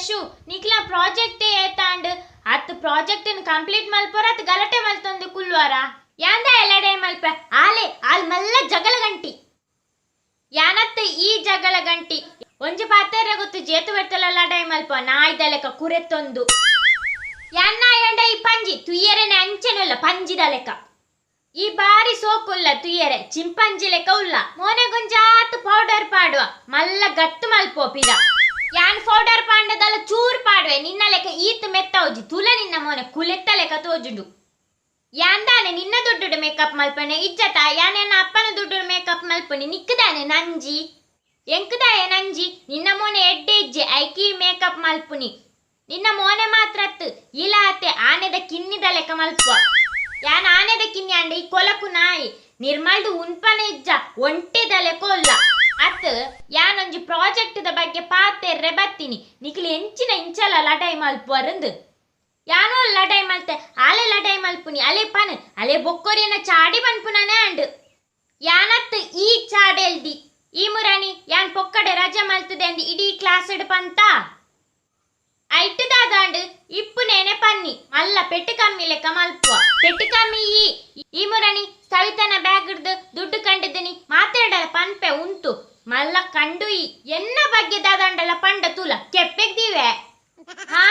Yashu, ನಿಕ್ಲ project ಏತಾಂಡ್? ಅತ್ project complete ಮಲ್ಪೊರ ಅತ್ ಗಲಾಟೆ ಮಲ್ತೊಂದು ಕುಲ್ವಾರ? ಯಾಂದ ಲಡಾಯಿ ಮಲ್ಪೆ? ಆಲೆ ಆಲ್ ಮಲ್ಲ ಜಗಳ ಗಂಟಿ. ಯಾನತ್ ಈ ಜಗಳ ಗಂಟಿ. ಒಂಜಿ ಪಾತೆರ ಗೊತ್ತು, ಜೇತು ಬೆರ್ತಲ ಲಡಾಯಿ ಮಲ್ಪ ನಾಯ್ದ ಲೆಕ್ಕ ಕುರೆತೊಂದು. ಯಾನ್ನ ಎಂಡ ಈ ಪಂಜಿ ತುಯ್ಯರೆನೆ ಅಂಚೆನುಲ್ಲ ಪಂಜಿದ ಲೆಕ್ಕ. ಈ ಬಾರಿ ಸೋಕುಲ್ಲ ತುಯ್ಯರೆ, ಚಿಂಪಂಜಿ ಲೆಕ್ಕ ಉಲ್ಲ. ಮೋನೆ ಗುಂಜಾತ್ ಪೌಡರ್ ಪಾಡುವ, ಮಲ್ಲ ಗತ್ತು ಮಲ್ಪೋ ಪಿರ. ಯಾನ್ ಪೌಡರ್ ಪಾಂಡದಲ್ಲ ಚೂರ್ ಪಾಡುವೆ, ನಿನ್ನ ಲೆಕ್ಕ ಈತ್ ಮೆತ್ತೌಜಿ. ತುಲ ನಿನ್ನ ಮೋನೆ ಕುಲೆತ್ತ ಲೆಕ್ಕ ತೋಜುಂಡು. ಯಾಂದಾನೆ ನಿನ್ನ ದುಡ್ಡು ಮೇಕಪ್ ಮಲ್ಪನೆ ಇಜ್ಜತ? ಯಾನೆನ್ನ ಅಪ್ಪನ ದುಡ್ಡು ಮೇಕಪ್ ಮಲ್ಪನೆ. ನಿಕ್ಕದಾನೆ ನಂಜಿ, ಎಂಕದಾಯ ನಂಜಿ? ನಿನ್ನ ಮೋನೆ ಎಡ್ಡೆ ಇಜ್ಜೆ, ಐಕಿ ಮೇಕಪ್ ಮಲ್ಪುನಿ. ನಿನ್ನ ಮೋನೆ ಮಾತ್ರತ್ತು ಇಲಾತೆ ಆನೆದ ಕಿನ್ನಿದ ಲೆಕ್ಕ ಮಲ್ಪ. ಯಾನ್ ಆನೆದ ಕಿನ್ನಿ ಅಂಡ ಈ ಕೊಲಕು ನಾಯಿ ನಿರ್ಮಲ್ಡು ಉನ್ಪನೆ ಇಜ್ಜ, ಒಂಟೆದ ಲೆಕ್ಕ ಉಲ್ಲ. ಅತ್ ಯಾನೊಂಜಿ ಪ್ರಾಜೆಕ್ಟ್ ದ ಬಗ್ಗೆ ಪಾತೆರ್ರೆ ಬತ್ತೀನಿ. ನಿಕ್ಲು ಎಂಚಿನ ಇಂಚಲ ಲಡಾಯಿ ಮಲ್ಪುವರಂದು. ಯಾನೋ ಲಡಾಯಿ ಮಲ್ತೆ, ಆಲೆ ಲಡಾಯಿ ಮಲ್ಪುನಿ. ಅಲೆ ಪನ್ ಅಲೆ ಬೊಕ್ಕೊರಿಯನ ಚಾಡಿ ಪನ್ಪುನನೆ ಅಂಡ್. ಯಾನತ್ ಈ ಚಾಡೆಲ್ದಿ ಈ ಮುರಾಣಿ ಯಾನ್ ಪೊಕ್ಕಡೆ ರಜೆ ಮಲ್ತದೆ ಅಂದ್ ಇಡೀ ಕ್ಲಾಸ್ ಪಂತ ಐಟ್ ದಾದಾಂಡ್ ಇಪ್ಪುನೇನೆ ಪನ್ನಿ. ಮಲ್ಲ ಪೆಟ್ಟು ಕಮ್ಮಿ ಲೆಕ್ಕ ಮಲ್ಪುವ ಪೆಟ್ಟು ಕಮ್ಮಿ. ಈ ಈ ಮುರಾಣಿ ಸವಿತನ ಬ್ಯಾಗ್ ದುಡ್ಡು ಕಂಡಿದ್ದೀನಿ ಮಾತಾಡಲ್ಲ ಪನ್ಪೆ ಉಂಟು. ಮಲ್ಲ ಕಂಡು ಈ ಎನ್ನ ಬಗ್ಗೆ ದಾದಾಂಡಲ್ಲ ಪಂಡ ತೂಲ ಕೆಪ್ಪೆಗ್ ದಿವೆ. ಹಾ,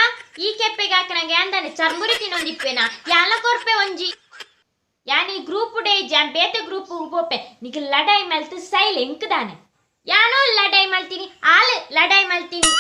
ಈ ಕೆಪ್ಪೆಗೆ ಹಾಕನಂಗೆ ಅಂದಾನೆ ಚರ್ಮುರಿ ತಿನ್ನೊಂದಿಪ್ಪೇನಾ? ಯಾಲ ಕೊರ್ಪೆ ಒಂಜಿ. ಯಾನ್ ಈ ಗ್ರೂಪ್ ಡೇ ಜಾನ್ ಬೇತೆ ಗ್ರೂಪ್ ಪೋಪೆ. ನಿಕ್ ಲಡಾಯಿ ಮಲ್ತು ಸೈಲ್ ಎಂಕದಾನೆ. ಯಾನೋ ಲಡಾಯಿ ಮಲ್ತೀನಿ, ಆಲ್ ಲಡಾಯಿ ಮಲ್ತೀನಿ.